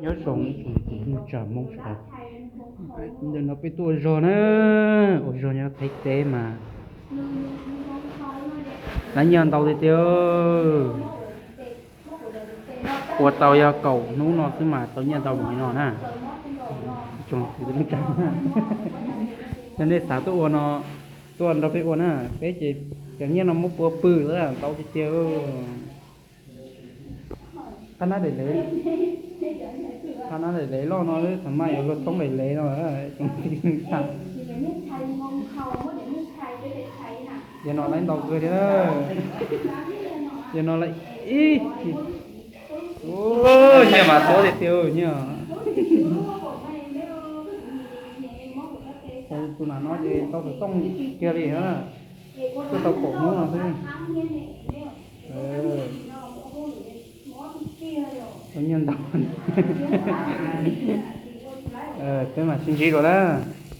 Nyob zoo ib tsoom niam txiv kwv tij Hmoob sawv daws, ntawm no peb tuaj ua zog na, ua zog nyob Thaib teb mas lawv nyiaj ntau tiag tiag. Ua tau yog kaum hnub no xwb mas tau nyiaj ntau npaum li no na. Yog nej xav tuaj ua no, tuaj nrog peb ua na, peb ces cov nyiaj no muab pua pw ntau tiag tiag. Qhab nab daim lev, qhab nab daim lev loj no, thaum maj yuav luag thoob daim lev no. Yog no laib ntau kawg thiab. Yog no laib ib, nyiaj mas tuab tiag tiag nyiaj. Tus nam no ces tau xov tooj kiag li na, tuaj tau kaum hnub no xwb. Tau nyiaj ntau. Peb mam sib ntsib dua na.